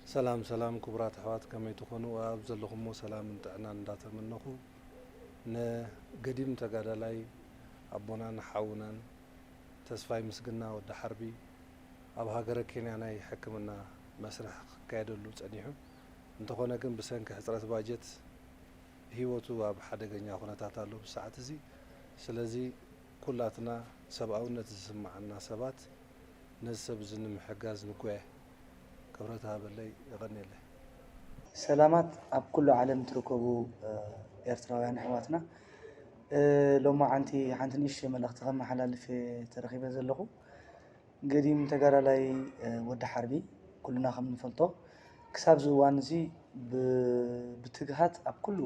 ሰላም ሰላም ክቡራት ኣሕዋት፣ ከመይ ትኾኑ? ኣብ ዘለኹሞ ሰላምን ጥዕናን እንዳተመነኹ፣ ንገዲም ተጋዳላይ ኣቦናን ሓውናን ተስፋይ ምስግና ወዲ ሓርቢ ኣብ ሃገረ ኬንያ ናይ ሕክምና መስርሕ ክካየደሉ ጸኒሑ፣ እንተኾነ ግን ብሰንኪ ሕጽረት ባጀት ህይወቱ ኣብ ሓደገኛ ኩነታት ኣሎ ብሰዓት እዚ። ስለዚ ኩላትና ሰብኣውነት ዝስምዓና ሰባት ነዚ ሰብ እዚ ንምሕጋዝ ንጎየ። ክብረት ሃበለይ። የቐንየለይ። ሰላማት ኣብ ኩሉ ዓለም ትርከቡ ኤርትራውያን ኣሕዋትና፣ ሎማዓንቲ ሓንቲ ንእሽተይ መልእኽቲ ከመሓላልፍ ተረኺበ ዘለኹ። ገዲም ተጋዳላይ ወዲ ሓርቢ ኩልና ከም ንፈልጦ ክሳብ እዚ እዋን እዚ ብትግሃት ኣብ ኩሉ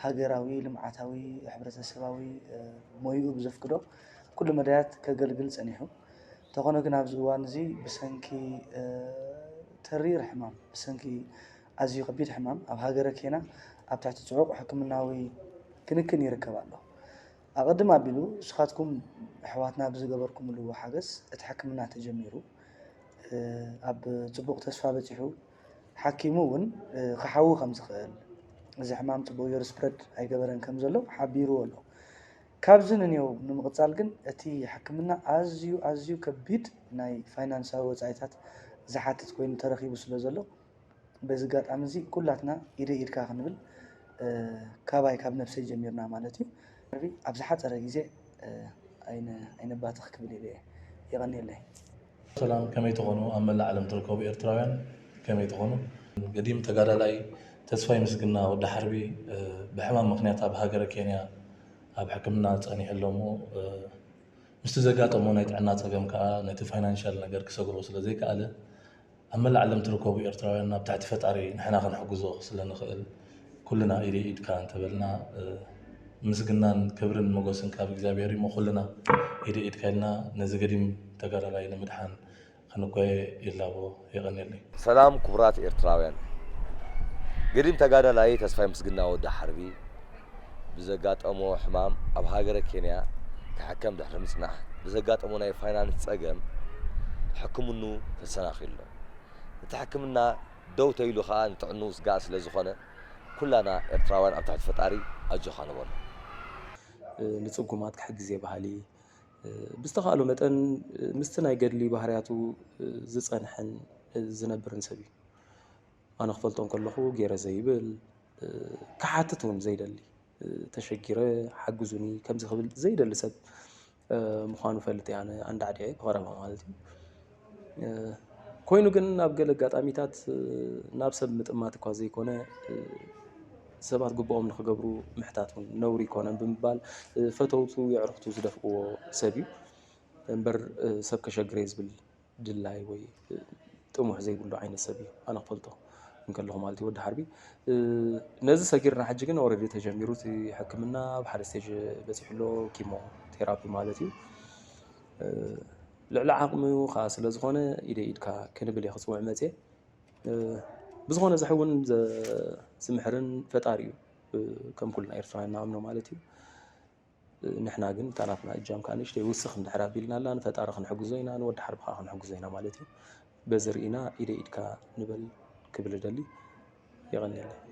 ሃገራዊ፣ ልምዓታዊ፣ ሕብረተሰባዊ ሞይኡ ብዘፍቅዶ ኩሉ መዳያት ከገልግል ጸኒሑ። እንተኾነ ግን ኣብዚ እዋን እዚ ብሰንኪ ተሪር ሕማም፣ ብሰንኪ ኣዝዩ ከቢድ ሕማም ኣብ ሃገረ ኬና ኣብ ትሕቲ ጽዑቕ ሕክምናዊ ክንክን ይርከብ ኣሎ። ኣቐድም ኣቢሉ ንስኻትኩም ኣሕዋትና ብዝገበርኩምሉ ሓገዝ እቲ ሕክምና ተጀሚሩ ኣብ ጽቡቕ ተስፋ በጺሑ ሓኪሙ እውን ክሓዊ ከም ዝኽእል፣ እዚ ሕማም ጽቡቕ ጌሩ ስፕረድ ኣይገበረን ከም ዘሎ ሓቢርዎ ኣሎ። ካብዚ ንንየው ንምቕጻል ግን እቲ ሕክምና ኣዝዩ ኣዝዩ ከቢድ ናይ ፋይናንሳዊ ወጻኢታት ዝሓትት ኮይኑ ተረኺቡ ስለ ዘሎ በዚ ኣጋጣሚ እዚ ኩላትና ኢደይ ኢድካ ክንብል ካባይ ካብ ነብሰይ ጀሚርና ማለት እዩ። ኣብ ዝሓጸረ ግዜ ኣይነባትኽ ክብል ኢለ እየ። የቐንየለይ። ሰላም፣ ከመይ ትኾኑ? ኣብ መላእ ዓለም ትርከቡ ኤርትራውያን ከመይ ትኾኑ? ገዲም ተጋዳላይ ተስፋይ ምስግና ወዲ ሓርቢ ብሕማም ምኽንያት ኣብ ሃገረ ኬንያ ኣብ ሕክምና ጸኒሑ ኣሎ እሞ ምስቲ ዘጋጠሞ ናይ ጥዕና ጸገም ከኣ ነቲ ፋይናንሻል ነገር ክሰግሮ ስለ ዘይከኣለ ኣብ መላእ ዓለም ትርከቡ ኤርትራውያን ኣብ ትሕቲ ፈጣሪ ንሕና ክንሕግዞ ስለ ንኽእል ኩልና ኢደ ኢድካ እንተበልና ምስግናን ክብርን ሞጎስን ካብ እግዚኣብሔር እሞ ኩልና ኢደ ኢድካ ኢልና ነዚ ገዲም ተጋዳላይ ንምድሓን ክንጓየ ይላቦ። የቐንየለይ። ሰላም ክቡራት ኤርትራውያን፣ ገዲም ተጋዳላይ ተስፋይ ምስግና ወዲ ሓርቢ ብዘጋጠሞ ሕማም ኣብ ሃገረ ኬንያ ክሕከም ድሕሪ ምጽናሕ ብዘጋጠሞ ናይ ፋይናንስ ጸገም ሕክምንኡ ተሰናኺሉ ኣሎ። እቲ ሕክምና ደው ተይሉ ከኣ ንጥዕንኡ ስጋእ ስለ ዝኾነ ኩላና ኤርትራውያን ኣብ ትሕቲ ፈጣሪ ኣጆኻ ንበሎ። ንጽጉማት ክሕግዝ እየ በሃሊ፣ ብዝተኻእሎ መጠን ምስቲ ናይ ገድሊ ባህርያቱ ዝጸንሐን ዝነብርን ሰብ እዩ። ኣነ ክፈልጦ እንከለኹ ገይረ ዘይብል፣ ክሓትት እውን ዘይደሊ፣ ተሸጊረ ሓግዙኒ ከምዚ ክብል ዘይደሊ ሰብ ምዃኑ እፈልጥ እየ፣ ኣነ ኣንዳዕዲዐ ብቐረባ ማለት እዩ። ኮይኑ ግን ኣብ ገለ ኣጋጣሚታት ናብ ሰብ ምጥማት እኳ ዘይኮነ ሰባት ግብኦም ንኽገብሩ ምሕታት እውን ነውሪ ኣይኮነን ብምባል ፈተውቱ የዕሩኽቱ ዝደፍእዎ ሰብ እዩ እምበር ሰብ ከሸግር እየ ዝብል ድላይ ወይ ጥሙሕ ዘይብሉ ዓይነት ሰብ እዩ ኣነ ክፈልጦ እንከለኹ ማለት እዩ ወዲ ሓርቢ። ነዚ ሰጊርና ሕጂ ግን ኦረዲ ተጀሚሩ እቲ ሕክምና ኣብ ሓደ ስቴጅ በፂሑ ኣሎ፣ ኪሞ ቴራፒ ማለት እዩ። ልዕሊ ዓቕሚ ከዓ ስለ ዝኾነ ኢደ ኢድካ ክንብል እየ ክፅውዕ መፅየ። ብዝኾነ እዚ እውን ዝምሕርን ፈጣሪ እዩ ከም ኩልና ኤርትራውያን ንኣምኖ ማለት እዩ። ንሕና ግን እታ ናትና እጃም ከዓ ንእሽተይ ውስኽ እንድሕር ኣቢልናላ ንፈጣሪ ክንሕግዞ ኢና፣ ንወዲ ሓርቢ ከዓ ክንሕግዞ ኢና ማለት እዩ። በዚ ርኢና ኢደ ኢድካ ንበል ክብል እደሊ። የቐንየለይ።